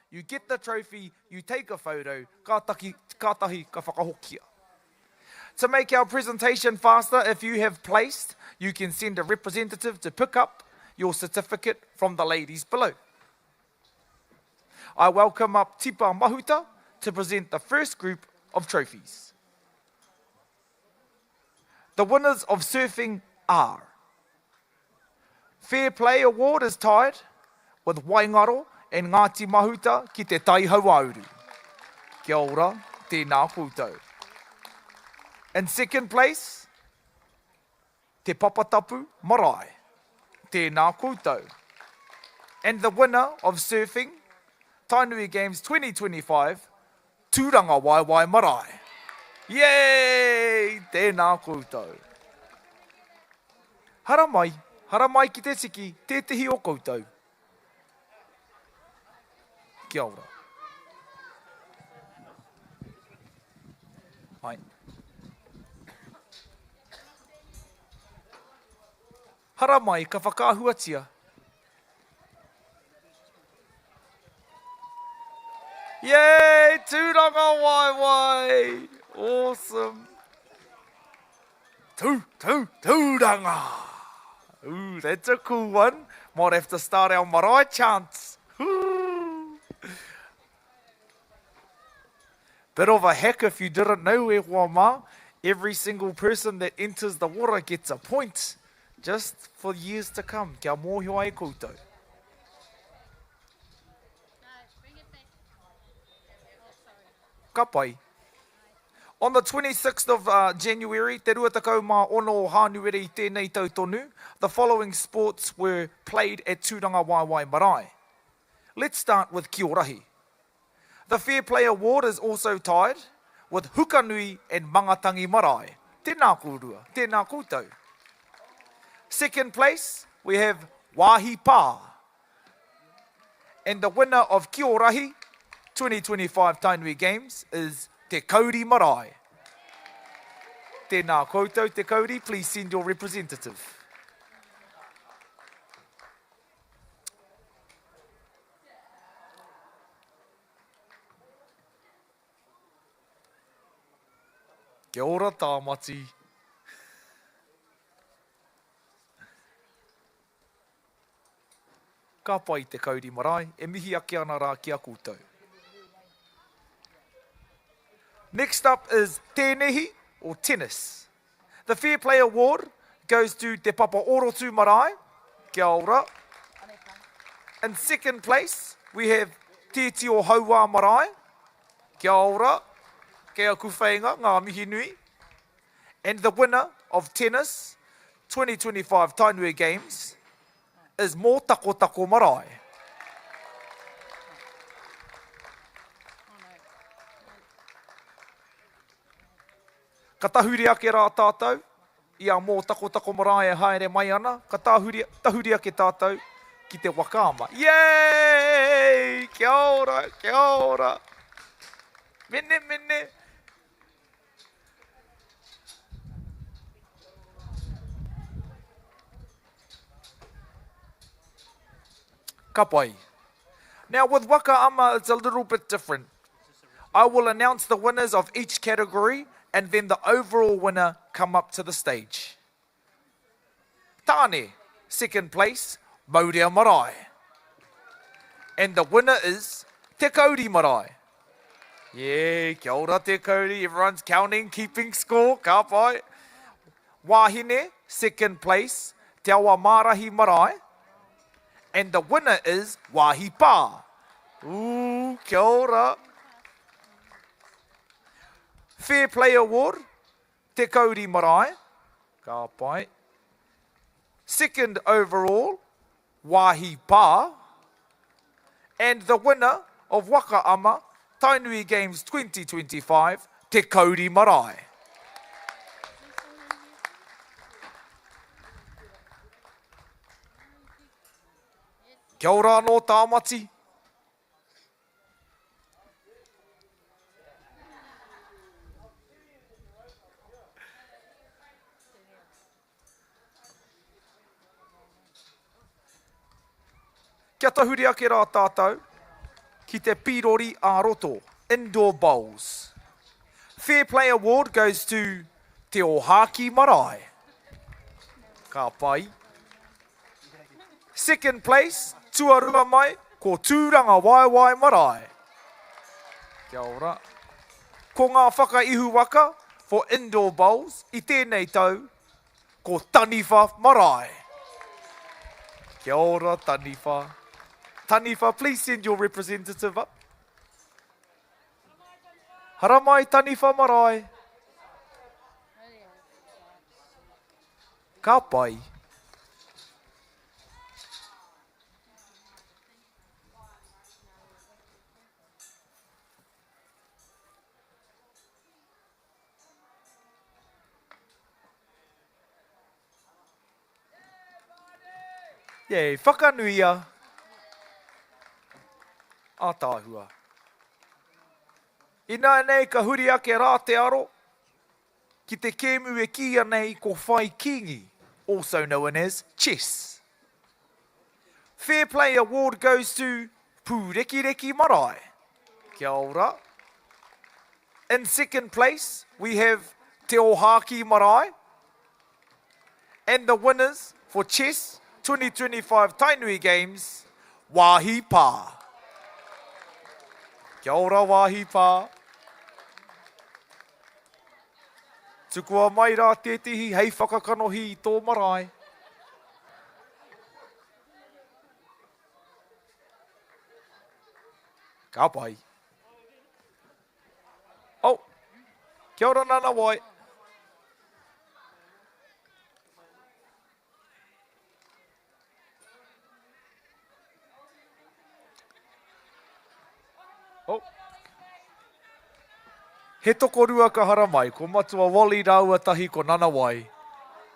You get the trophy, you take a photo, kātahi, kātahi ka whakahokia. To make our presentation faster, if you have placed, you can send a representative to pick up your certificate from the ladies below. I welcome up Tipa Mahuta to present the first group of trophies. The winners of surfing are Fair Play Award is tied with Waingaro and Ngāti Mahuta ki Te Tai Hauāuru. Kia ora, tēnā koutou. In second place, Te Papatapu Marae. Tēnā koutou. And the winner of Surfing Tainui Games 2025, Tūrangawaewae Marae. Yay! Tēnā koutou. Haramai, haramai ki te tiki tētehi o koutou. Kia ora. Hai. Haramai ka whakaahuatia. Yay! Tūrangawaewae! Awesome! Tū, tū, tūranga! Ooh, that's a cool one. Might have to start our marae chants. Bit of a hack if you didn't know, e hoa mā. Every single person that enters the water gets a point. Just for years to come, kia mōhio ai koutou. Ka pai. On the 26th of uh, January, te 26 o Hānuere i tēnei tau tonu, the following sports were played at Tūrangawaewae Marae. Let's start with Kiorahi. The Fair Play Award is also tied with Hukanui and Mangatangi Marae. Tēnā kōrua, tēnā koutou. Second place, we have Wāhi Pā. And the winner of Kiorahi 2025 Tainui Games is Te Kauri Marae. Tēnā koutou, Te Kauri, please send your representative. Kia ora Tāmati. Ka pai te kauri marae, e mihi ake ana rā ki a koutou. Next up is Tēnehi or tennis. The Fair Play Award goes to Te Papa Orotu Marae. Kia ora. In second place, we have Te Tio Hauā Marae. Kia ora. Kei aku whainga, ngā mihi nui. And the winner of tennis 2025 Tainui Games is Mōtakotako Marae. Ka tahuri ake rā tātou i a Mōtakotako Marae e haere mai ana, ka tāhuri, tahuri ake tātou ki te waka ama. Yay! Kia ora, kia ora! Mene, mene! Ka pai. Now with waka ama it's a little bit different. I will announce the winners of each category and then the overall winner come up to the stage. Tāne, second place, Maurea Marae. And the winner is Te Kauri Marae. Yeah, kia ora Te Kauri, everyone's counting, keeping score, ka pai. Wāhine, second place, Te Awa Mārahi Marae. And the winner is Wāhi Pā. Ooh, kia ora. Fair Play Award, Te Kauri Marae. Ka pai. Second overall, Wāhi Pā. And the winner of Waka Ama Tainui Games 2025, Te Kauri Marae. Kia ora anō Tāmati. Kia tahuri ake rā tātou. ki te pīrori ā-roto, indoor bowls. Fair Play Award goes to Te Ōhākī Marae. Ka pai. Second place, tuarua mai, ko Tūrangawaewae Marae. Kia ora. Ko ngā whakaihu waka for indoor bowls i tēnei tau, ko Taniwha Marae. Kia ora, Taniwha. Taniwha, please send your representative up. Haramai, Taniwha Marae. Ka pai. Yay, whakanuia. Ātaahua. Ināianei ka huri ake rā te aro ki te kēmu e kīia nei ko Whai Kīngi, also known as chess. Fair Play Award goes to Pūrekireki Marae. Kia ora. In second place, we have Te Ōhākī Marae. And the winners for Chess 2025 Tainui Games, Wāhi Pā. Kia ora Wāhi Pā. Tukua mai rā tētehi hei whakakanohi i tō marae. Ka pai. Oh, kia ora Nana Wai. Oh. He tokorua ka haramai, ko Matua Wally rāua tahi ko Nana Wai.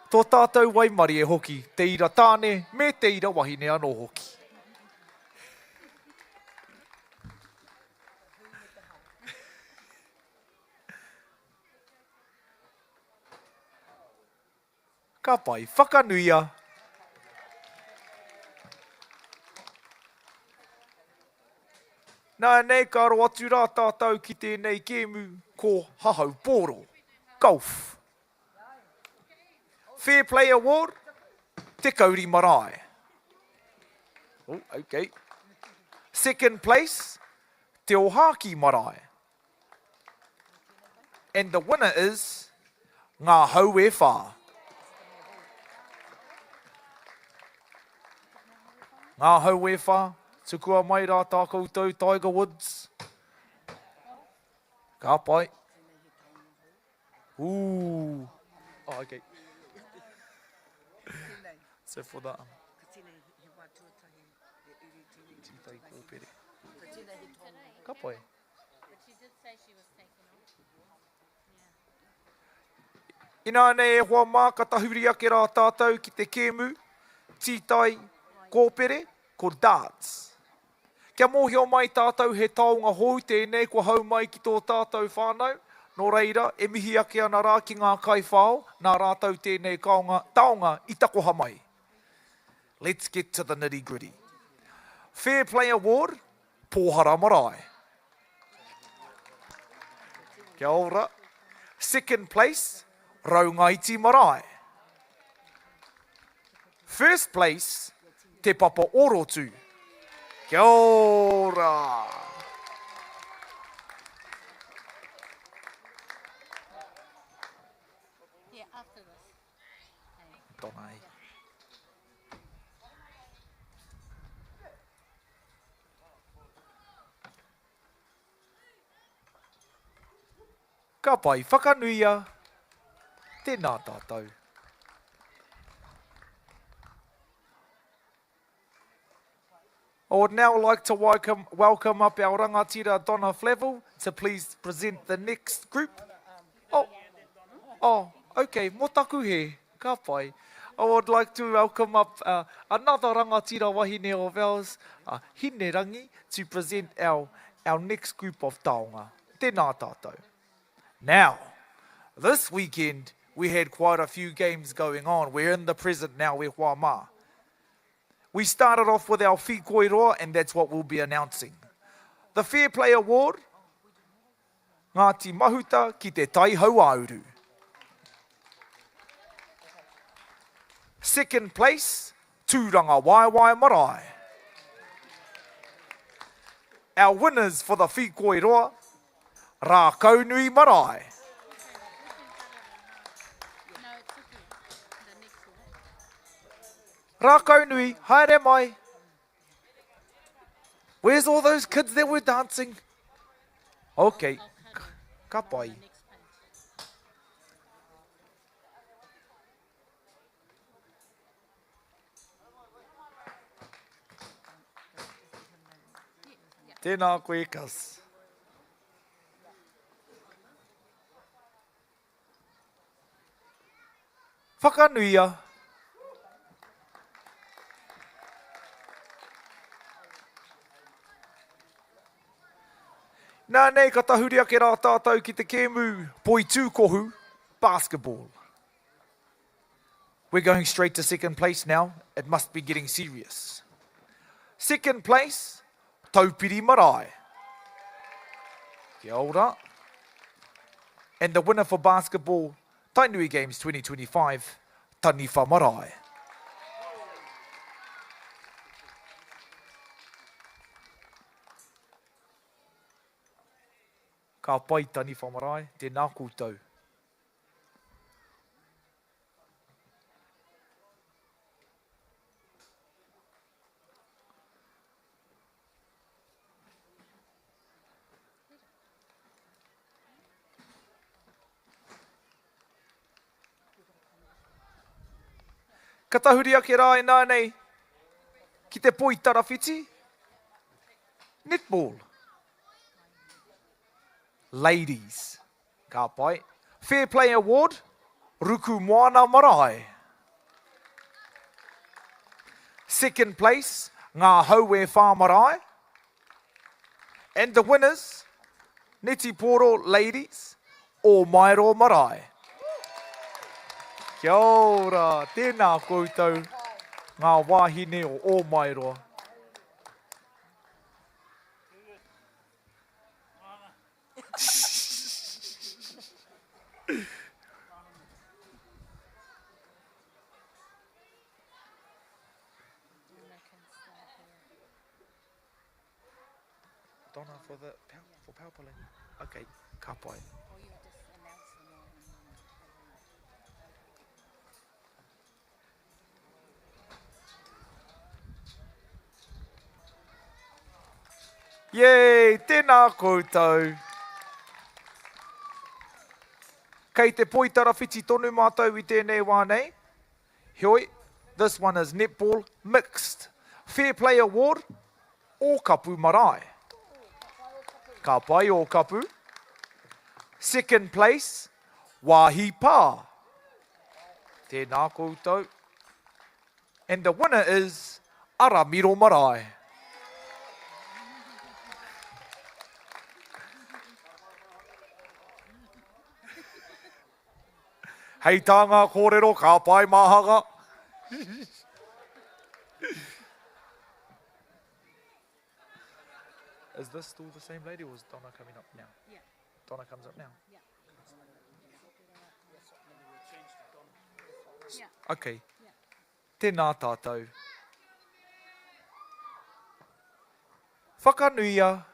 Tō tātou waimarie hoki, te ira tāne me te ira wahine anō hoki. Ka pai. Whakanuia. Nāianei ka aro atu rā tātou ki tēnei kēmu ko Hahau Pōro, Golf. Fair Play Award, Te Kauri Marae. Oh, okay. Second place, Te Ōhākī Marae. And the winner is Ngā Hau e Whā. Ngā Hau e Whā, tukua mai rā tā koutou Tiger Woods. Ka pai. Ooh. Oh, okay. So for the... Um, Tītai kōpere. Ka pai. Ināianei e hoa mā ka tahuri ake rā tātou ki te kēmu tītai kōpere, ko darts. Kia mōhio mai tātou he taonga hou tēnei kua hau mai ki tō tātou whānau, nō reira e mihi ake ana rā ki ngā kaiwhao nā rātou tēnei kaonga, taonga i takoha mai. Let's get to the nitty gritty. Fair Play Award, Pōhara Marae. Kia ora. Second place, Raungaiti Marae. First place, Te Papa Orotu. Kia ora. Yeah, after this. Tona e. Ka pai, whakanuia, tēnā tātou. I would now like to welcome, welcome up our rangatira Donna Flavel to please present the next group. Oh, oh, okay, mo taku he, ka pai. I would like to welcome up uh, another rangatira wahine of ours, uh, Hinerangi, to present our, our next group of taonga. Tēnā tātou. Now, this weekend, we had quite a few games going on. We're in the present now, e hoa mā. We started off with our Whīkoi Roa and that's what we'll be announcing. The Fair Play Award, Ngāti Mahuta ki Te Tai Hauāuru. Second place, Tūrangawaewae Marae. Our winners for the Whīkoi Roa, Rākaunui Marae. Rākaunui, haere mai. Where's all those kids that were dancing? Okay, ka pai. Tēnā koe, Kas. Whakanuia. Nā nei ka tahuri ake rā tātou ki te kēmu poitūkohu, basketball. We're going straight to second place now. It must be getting serious. Second place, Taupiri Marae. Kia ora. And the winner for basketball, Tainui Games 2025, Taniwha Marae. Ka pai Taniwha Marae, tēnā koutou. Ka tahuri ake rā ināianei ki te poi tarawhiti, netball. Ladies. Ka pai. Fair Play Award, Ruku Moana Marae. Second place, Ngā Hau e Whā Marae. And the winners, Netipōro Ladies, Ōmaero Marae. Kia ora, tēnā koutou, ngā wāhine o Ōmaeroa. Donna for the for power pulling. Okay, ka pai. Yay! Tēnā koutou! Kei te poitarawhiti tonu mātou i tēnei wā nei. Heoi, this one is netball mixed. Fair Play Award, Ōkapu Marae. Ka pai Ōkapu. Second place, Wāhi Pā. Tēnā koutou. And the winner is Aramiro Marae. Hei tā ngā kōrero, ka pai māhanga. Is this still the same lady or is Donna coming up now? Yeah. Donna comes up now? Yeah. Okay. Tēnā tātou. Whakanuia.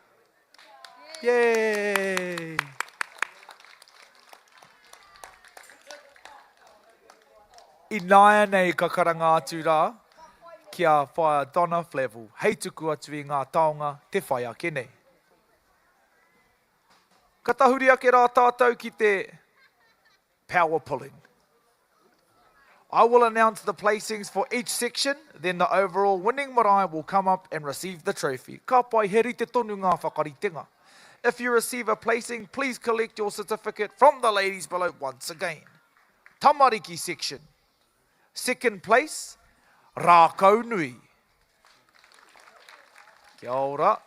Yay! Ināianei ka karanga atu rā ki a Whaea Donna Flavell hei tuku atu i ngā taonga te whai ake nei. Ka tahuri ake rā tātou ki te power pulling. I will announce the placings for each section, then the overall winning marae will come up and receive the trophy. Ka pai, he rite tonu ngā whakaritenga. If you receive a placing, please collect your certificate from the ladies below once again. Tamariki section. Second place, Rākaunui. Kia ora.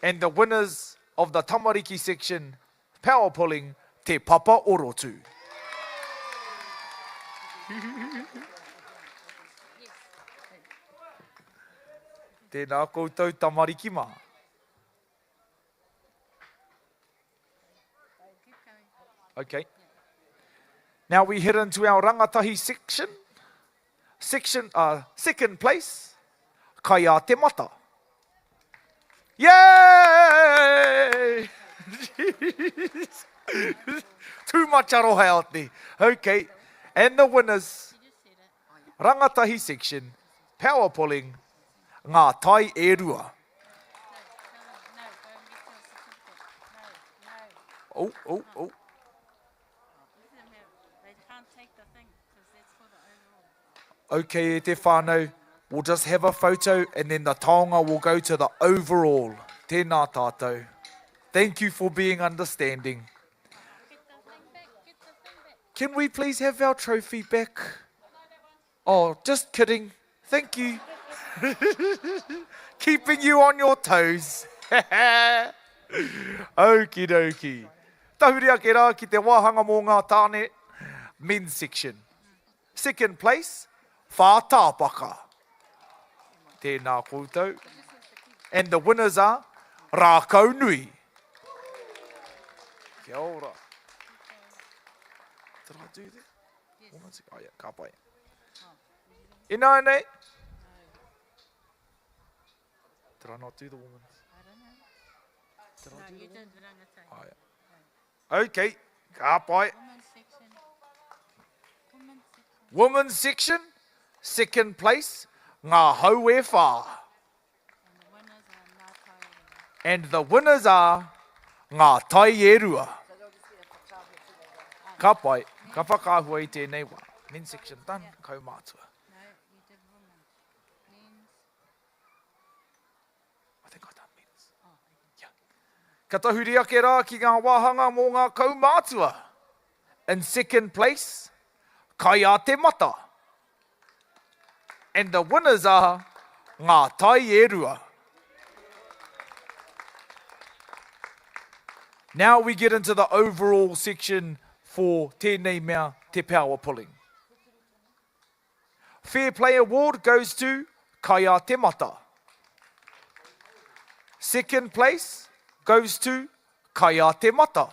And the winners of the tamariki section, power pulling, Te Papa Orotu. Tēnā koutou tamariki mā. Okay. Now we head into our rangatahi section. Section, uh, second place, kai a te mata. Yay! Too much aroha out there. Okay. And the winners, rangatahi section, power pulling, ngā tai e rua. Oh, oh, oh. Okay, e te whānau, we'll just have a photo and then the taonga will go to the overall. Tēnā tātou. Thank you for being understanding. Can we please have our trophy back? Oh, just kidding. Thank you. Keeping you on your toes. Okie dokie. Tahuri ake rā ki te wāhanga mō ngā tāne, men's section. Second place, Whātāpaka. Tēnā koutou. And the winners are Rākau Nui. Kia ora. Did I do that? Yes. Oh, yeah, ka pai. Ināianei. Did I not do the women's? I don't know. Did no, I do you the did rangatahi. Oh, yeah. Okay, ka pai. Women's section. Women's section. Women's section, second place, Ngā Hau e Whā. And the winners are Ngā Tai And the winners are Ngā Tai e Rua. Ka pai, ka whakaahua i tēnei wā. Men's section done, kaumātua. No, you did women. Men's. I think I done men's. Oh, okay. Yeah. Ka tahuri ake rā ki ngā wāhanga mō ngā kaumātua. In second place, Kai a Te Mata. And the winners are Ngā Tai e Rua. Now we get into the overall section for tēnei mea te power pulling. Fair Play Award goes to Kai a Te Mata. Second place goes to Kai a Te Mata.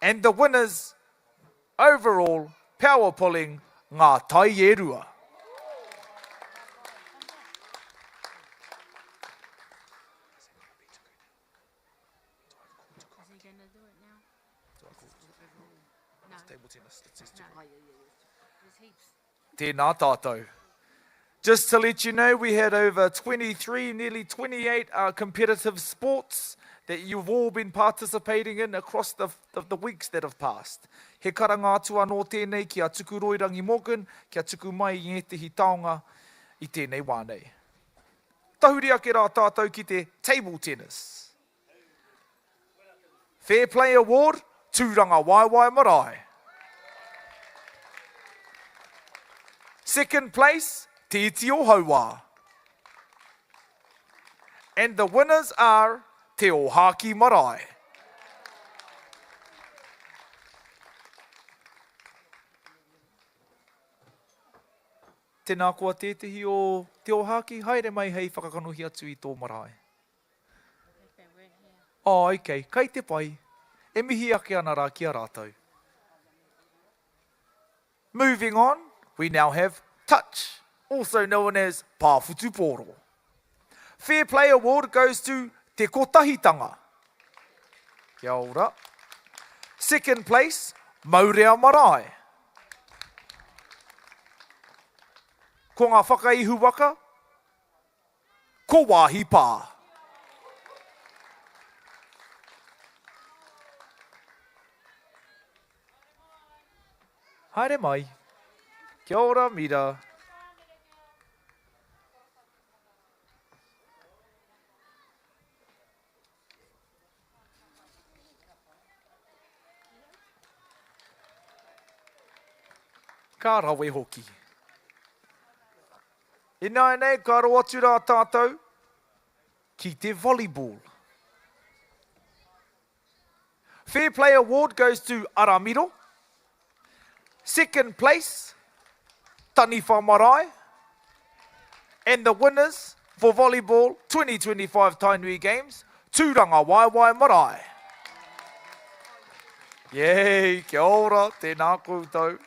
And the winners overall power pulling Ngā Tai e Rua. Is he going to do it now? No. Table tennis. It says No. There's heaps. Tēnā tātou. Just to let you know, we had over 23, nearly 28 uh, competitive sports that you've all been participating in across the, the, the weeks that have passed. He karanga atu anō tēnei ki a Tukuroirangi Morgan, kia tuku mai i ētehi taonga i tēnei wā nei. Tahuri ake rā tātou ki te table tennis. Fair Play Award, Tūranga Waewae Marae. Second place, Te Iti o Hauā. And the winners are Te Ōhākī Marae. Tēnā koa tētehi o Te Ōhākī, haere mai hei whakakanohi atu i tō marae. Oh, okay, kei te pai. E mihi ake ana rā ki a rātou. Moving on, we now have Touch, also known as Pā Whutupōro. Fair Play Award goes to Te Kotahitanga. Kia ora. Second place, Maurea Marae. Ko ngā whakaihu waka, Ko Wāhi Pā. Haere mai. Kia ora, Mira. Ka rawe hoki. Ināianei, ka aro atu rā tātou ki te volleyball. Fair Play Award goes to Aramiro. Second place, Taniwha Marae. And the winners for volleyball 2025 Tainui Games, Tūranga Waewae Marae. Yay, kia ora, tēnā koutou.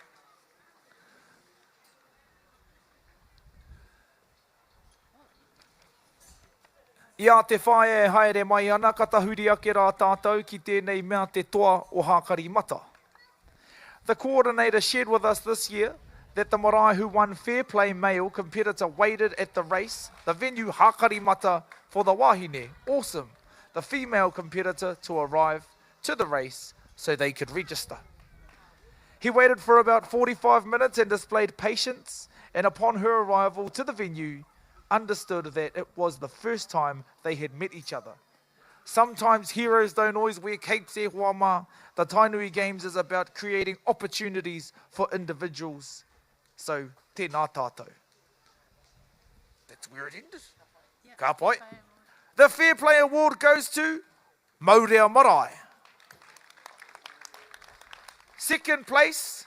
I a Te Whaea e haere mai ana, ka tahuri ake rā tātou ki tēnei mea te toa o Hākarimata. The coordinator shared with us this year that the marae who won Fair Play male competitor waited at the race, the venue Hākarimata for the wahine, awesome, the female competitor to arrive to the race so they could register. He waited for about 45 minutes and displayed patience, and upon her arrival to the venue, understood that it was the first time they had met each other. Sometimes heroes don't always wear capes e hoa mā. The Tainui Games is about creating opportunities for individuals. So, tēnā tātou. That's where it ended. Ka pai. The Fair Play Award goes to Maurea Marae. Second place,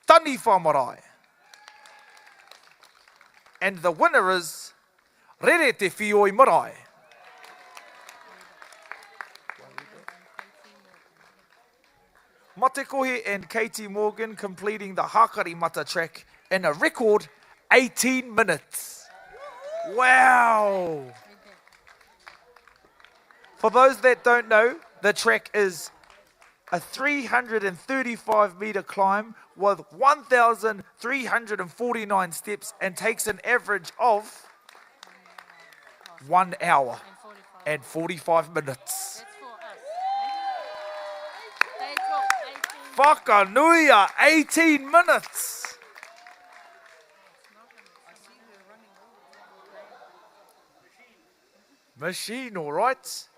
Taniwha Marae. And the winner is Rere Te Whioi Marae. Matekohe and Katie Morgan completing the Hākarimata track in a record 18 minutes. Wow! For those that don't know, the track is a 335 metre climb with 1,349 steps and takes an average of 1 hour and 45 minutes. Whakanuia, 18 minutes! Machine, all right.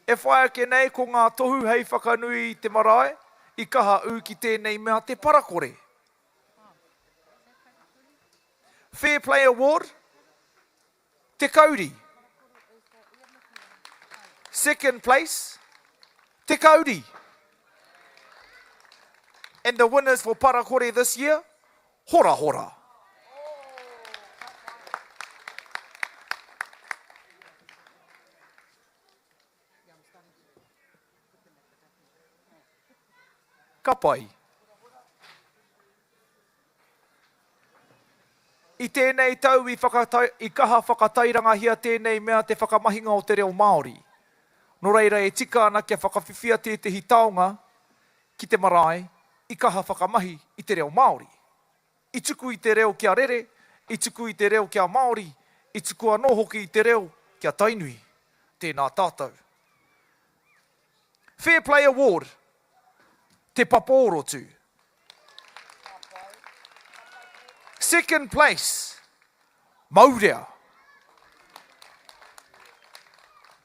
E whai ake nei ko ngā tohu hei whakanui i te marae, i kaha ū ki tēnei mea te parakore. Fair Play Award, Te Kauri. Second place, Te Kauri. And the winners for Parakore this year, Horahora. Ka pai. I tēnei tau i, whakatai, i kaha whakatairangahia tēnei mea te whakamahinga o te reo Māori. Nō reira e tika ana kia whakawhiwhia tētehi taonga ki te marae i kaha whakamahi i te reo Māori. I tuku i te reo kia rere, i tuku i te reo kia Māori, i tuku anō hoki i te reo kia Tainui. Tēnā tātou. Fair Play Award, Te Papōrotu. Second place, Maurea.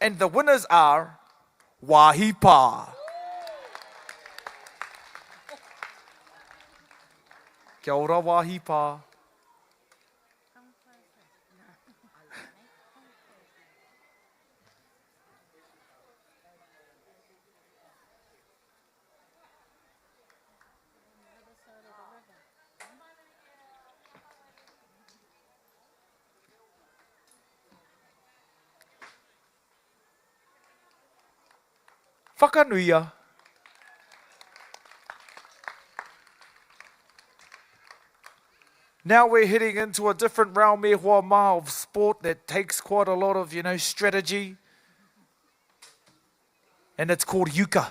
And the winners are Wāhi Pā. Kia ora Wāhi Pā. Whakanuia. Now we're heading into a different realm e hoa mā of sport that takes quite a lot of, you know, strategy. And it's called euchre.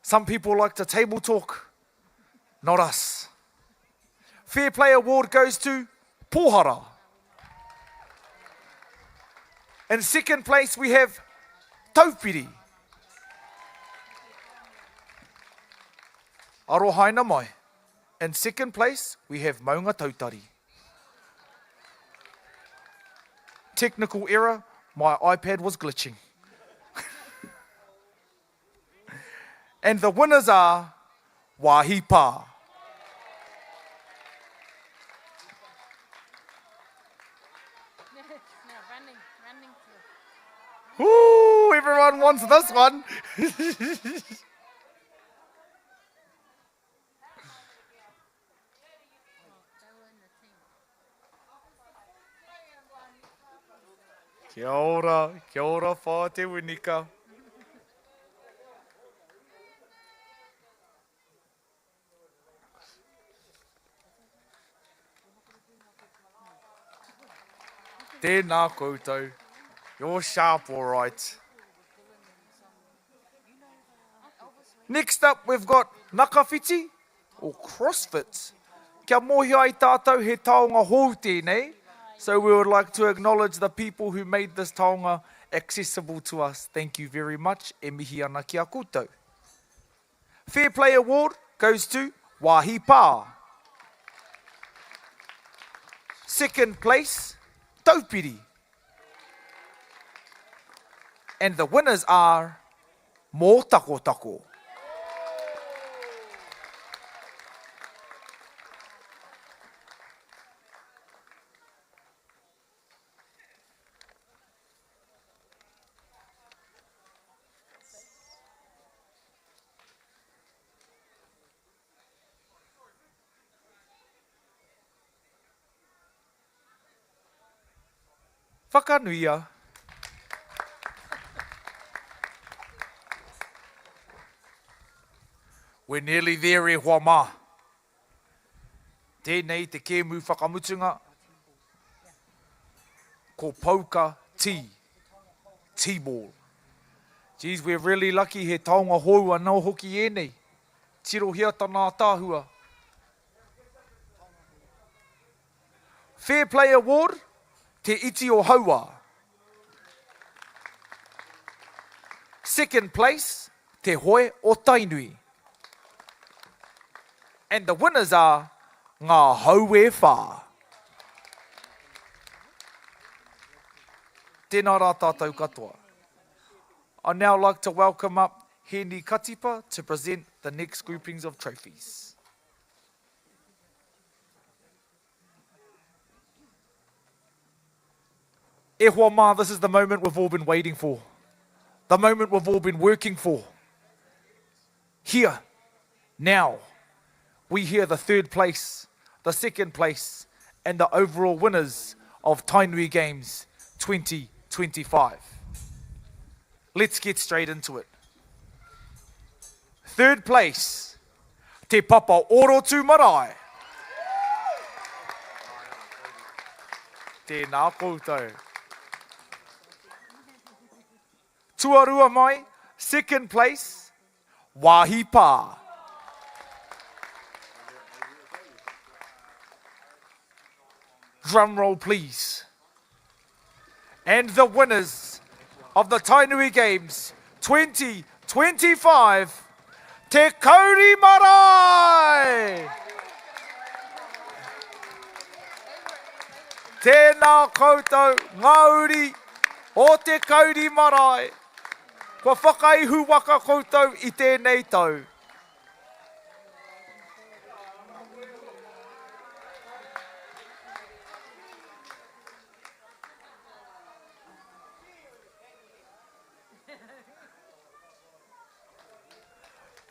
Some people like to table talk, not us. Fair Play Award goes to Pohara. In second place, we have Taupiri. Arohaina mai. In second place, we have Maunga Tautari. Technical error, my iPad was glitching. And the winners are Wāhi Pā. Ooh, everyone wants this one. Kia ora, kia ora whā te winika. Tēnā koutou. You're sharp all right. Next up we've got Nakawhiti or CrossFit. Kia mōhio ai tātou he taonga hou tēnei, so we would like to acknowledge the people who made this taonga accessible to us. Thank you very much, e mihi ana ki a koutou. Fair Play Award goes to Wāhi Pā. Second place, Taupiri. And the winners are Mōtakotako. Whakanuia. We're nearly there e hoa mā. Tēnei te kēmu whakamutunga, ko Pouka T, T-ball. Geez, we're really lucky he taonga hou anō hoki ēnei. Tirohia tana ataahua. Fair Play Award, Te Iti o Hauā. Second place, Te Hoe o Tainui. And the winners are Ngā Hau e Whā. Tēnā rā tātou katoa. I'd now like to welcome up Heni Katipa to present the next groupings of trophies. E hoa mā, this is the moment we've all been waiting for. The moment we've all been working for. Here, now, we hear the third place, the second place, and the overall winners of Tainui Games 2025. Let's get straight into it. Third place, Te Papa Orotu Marae. Tēnā koutou. Tuarua mai, second place, Wāhi Pā. Drum roll please. And the winners of the Tainui Games 2025, Te Kauri Marae! Tēnā koutou ngā uri o Te Kauri Marae. Kua whakaihu waka koutou i tēnei tau.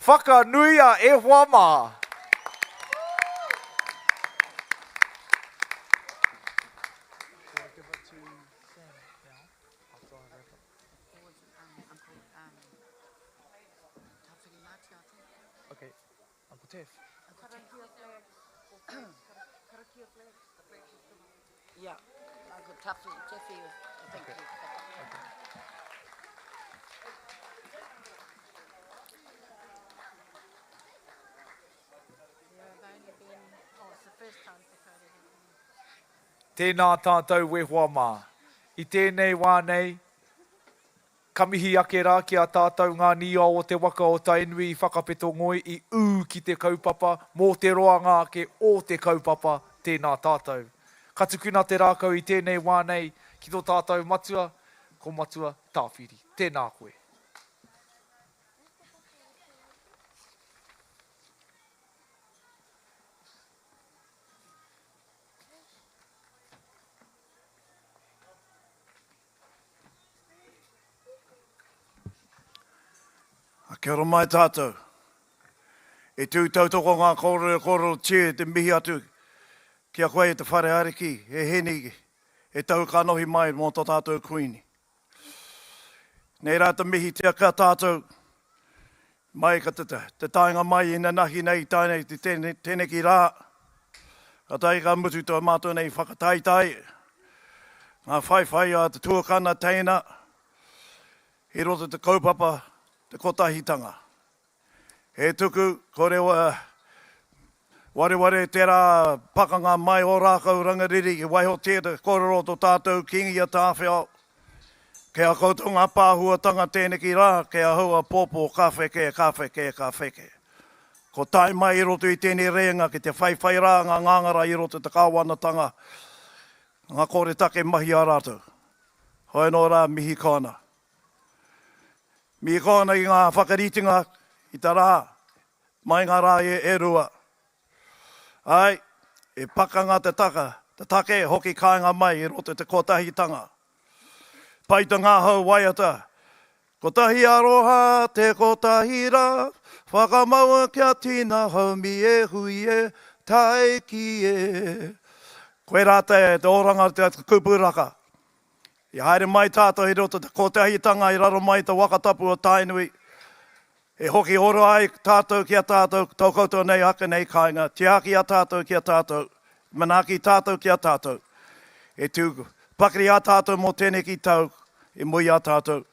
Whakanuia e hoa mā. Okay. Uncle Taff. Yeah, Uncle Taffy, Taffy, I think. Okay. Okay. Tēnā tātou e hoa mā. I tēnei wā nei, Ka mihi ake rā ki a tātou ngā nīao o te waka o Tainui i whakapeto ngoi i ū ki te kaupapa mō te roanga ake o te kaupapa, tēnā tātou. Ka tukuna te rākau i tēnei wā nei ki tō tātou matua, ko Matua Tāwhiri. Tēnā koe. Kia ora mai tātou. E tū tautoko ngā kōrero e kōrerotia e te mihi atu ki a koe e te Whare Ariki, e Heni, e tau kanohi mai mō tō tātou Kuini. Nei rā te mihitia ki a tātou, mai ka te, te taenga mai i nanahi nei tae nei te tēneki rā, ka tae ka mutu tō mātou nei whakataetae. Ngā whaiwhai a te tuakana teina i roto te kaupapa te kotahitanga. He tuku, kore wareware tērā pakanga mai o rākau rangariri i waihotia te kōrero o tō tātou Kīngi a Tāwhiao. Kei a koutou ngā pāhuatanga tēneki rā, kei ahau a pōpō ka wheke, ka wheke, ka wheke. Ko tae mai i roto i tēnei rēnga ki te whaiwhai rā ngā ngāngara i roto i te kāwanatanga, ngā koretake mahi a rātou. Hoi anō rā, mihi kau ana. Mihi kau ana i ngā whakaritenga i te rā, mai ngā rā e rua. Āe, e pakanga te taka, te take hoki kāinga mai i roto i te kotahitanga. Pai te ngahau waiata, Kotahi aroha te kotahi rā, whakamaua kia tina haumi e hui e, taiki e. Koirā te oranga te kupu raka. I haere mai tātou i roto te kotahitanga i raro mai i te waka tapu o Tainui. E hoki ora ai tātou ki a tātou, tō koutou nei ake nei kāinga, tiaki a tātou ki a tātou, manaaki tātou ki a tātou. E tū pakari a tātou mō tēneki tau i mua i a tātou.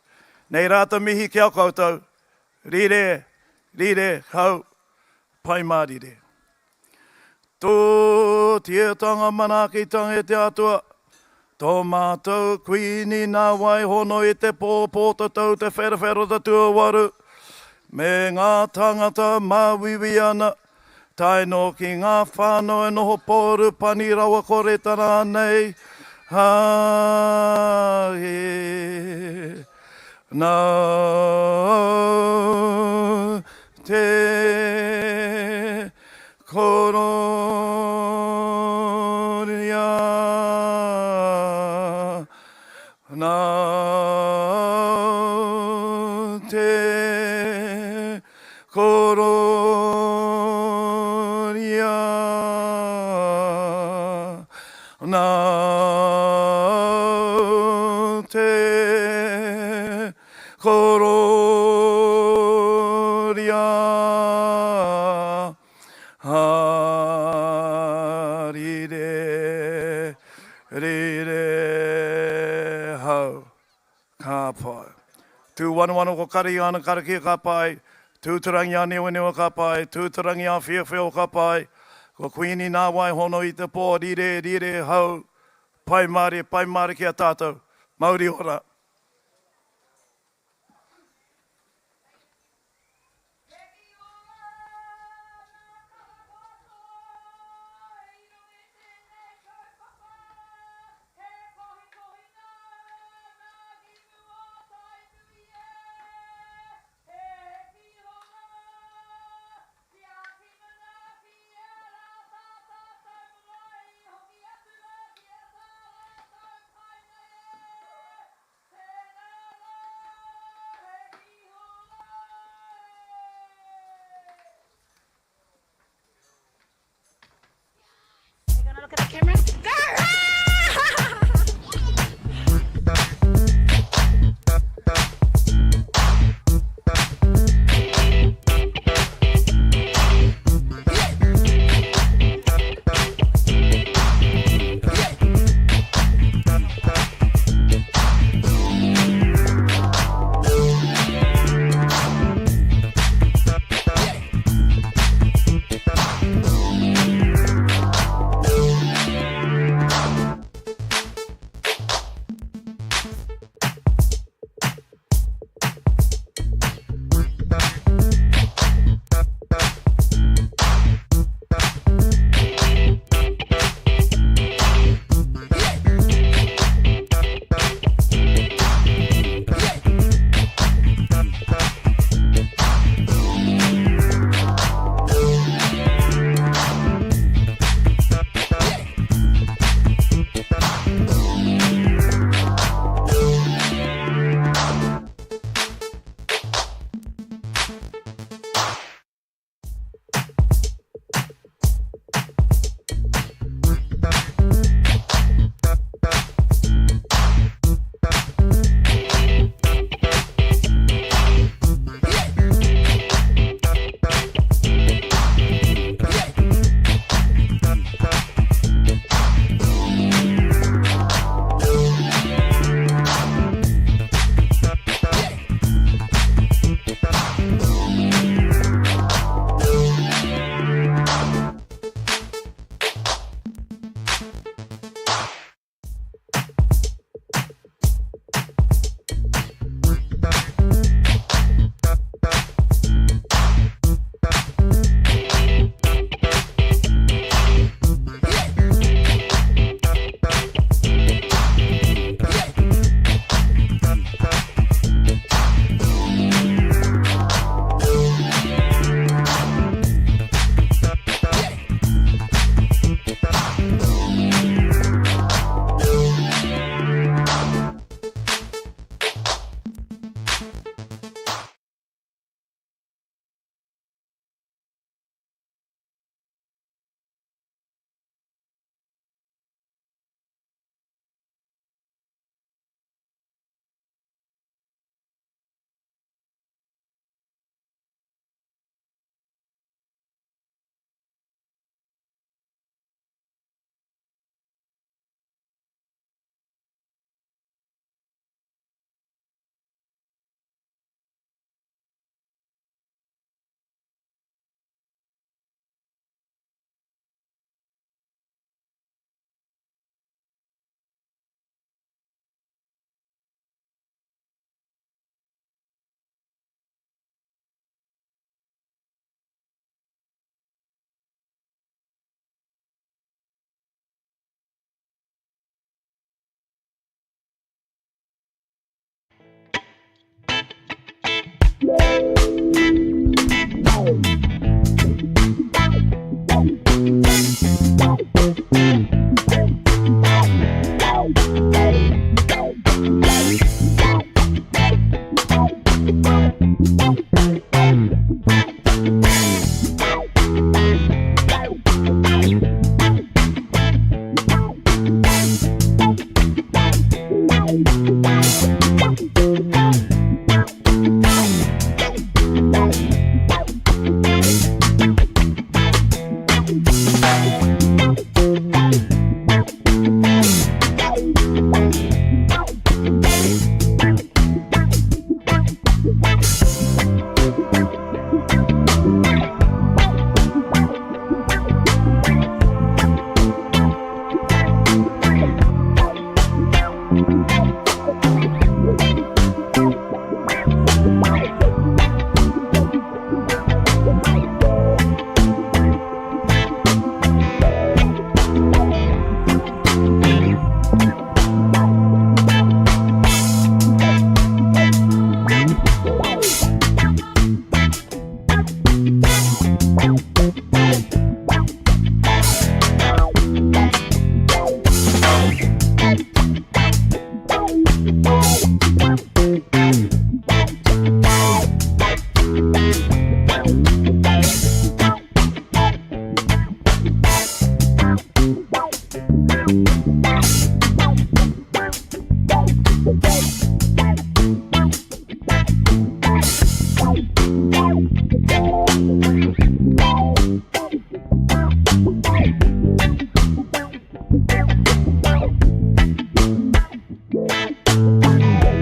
Nei rā te mihi ki a koutou, rire, rire, hau, pai mārire. Tō tietanga manaakitanga e te Atua, tō mātou Kuini nā wai hono i te pō pōtatau te wherowhero te tuawaru, me ngā tāngata māuiui ana, tae noa ki ngā whānau e noho pōru pani rawakore tara nei, ā, he, nā, te. Kororia nā te kororia nā te kororia. Ha, rire, rire, hau, ka pai. Tū wanuwanu ko kari ana karakia ka pai, tū te rangi a niwaniwa ka pai, tū te rangi a whiowhio ka pai, ko Kuini nā wai hono i te pō, rire, rire, hau, pai mārie, pai mārie ki a tātou, mauri ora. He ora nā karapoa toa i runga i tēnei kaupapa, he kohikohinga nā Gimu o Tainui e, he hekihonga tiaki manaaki e rā tā tātou marae i hoki atu rā ki a tā rātou kāinga e.